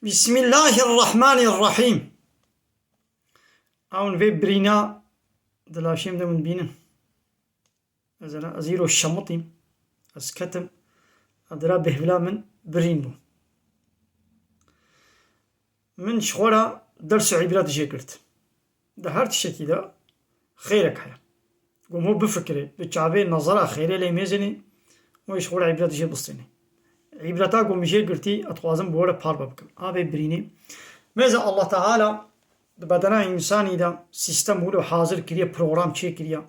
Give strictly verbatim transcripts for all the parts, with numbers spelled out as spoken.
Bismillahirrahmanirrahîm. Ewn vê birîna di laşê min de min bînin. Ez, ez îro şemitîm. Ez ketim. Dira bêhvila min birîn bû. Min ji xwe re ders û îbret jê girt. Di her tiştekî de xêrek heye. Ku hûn bifikirê, bi çavê nezera xêrê lê mêzênê û ji xwe re îbret jê bistênê. Îbreta ku min jê girtî, ez dixwazim bi we re parve bikim. A vê birînê. Mêze Allah Teala di bedena însanî de sîstem wilo hazir kiriye, program çêkiriye.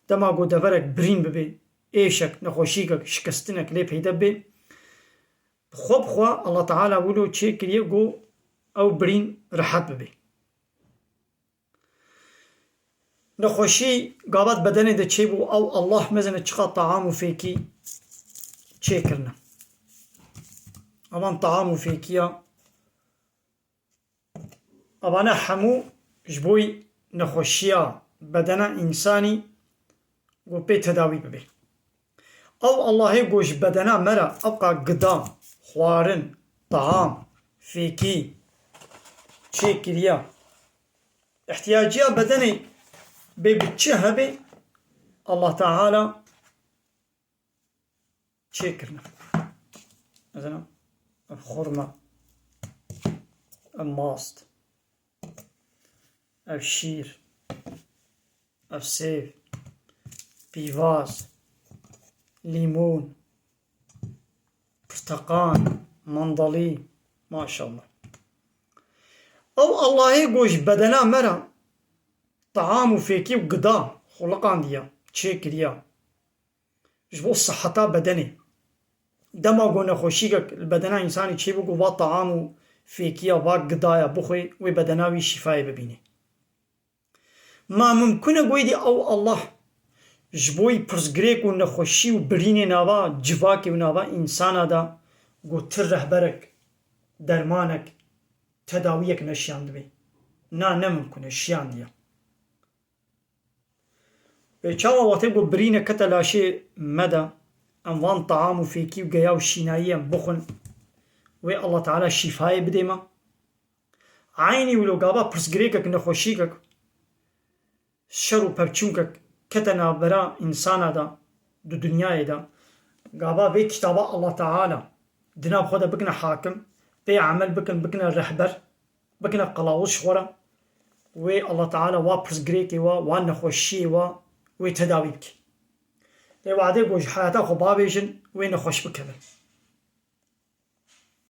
Dema ku deverek birîn bibe, êşek, nexweşîkek, şikestinek lê peyde bibe, bi xwe bi xwe Allah Teala wilo çêkiriye ku ew birîn rehet bibe. Nexweşî gava di bedenê de çêbû, ew Allah mezine çiqa taam û fêkî çêkirine. Evan taam û fêkiya, evane hemû ji bo nexweşiya bedena însanî ku pê tedawî bibe. Ew Allahê ku ji bedena me re ewqa gida, xwarin, taam, fêkî çêkiriye. Îhtiyaciya bedenê bê bi çi hebe, Allah Teala çêkirine. Mesela, ev xurma, ev mast, ev şîr, ev sêv, pîvaz, lîmon, pirteqan, mandalî, maşallah. Ew Allahê ku ji bedena me re taam û fêkî û gida xuliqandiye, çêkiriye. Ji bo siheta bedenê. Dema ku nexweşîkek li bedena însanî çêbû ku va taam û fêkiya, va gidaya bixwe, wê bedena wî şîfayê bibîne. Ma mimkun e ku êdî ew Allah ji bo pirsgirêk û nexweşî û birînê nava civakê û nava însana de ku ti rehberek, dermanek, tedawiyek neşiyandibe? Na, ne mimkun e, şiyandiye. Wê çawa wextê ku birîne kete laşê me de, em van taam û fêkî û geya û şînayî em bixwin, wê Allah Teala şîfayê bidê me? Eynî wilo gava pirsgirêkek, nexweşîkek, şer û pevçûnkek kete navbera însana de, di dinyayê de, gava vê kitaba Allah Teala di nav xwe de bikine hakim, pê emel bikin, bikine rehber, bikine qilawuz ji xwe re, wê Allah Teala wa pirsgirêkê wa, wa nexweşiyê wa, wê tedawî bike. Lê wadê ku ji heyata xwe bavêjin, wê nexweş bikevin.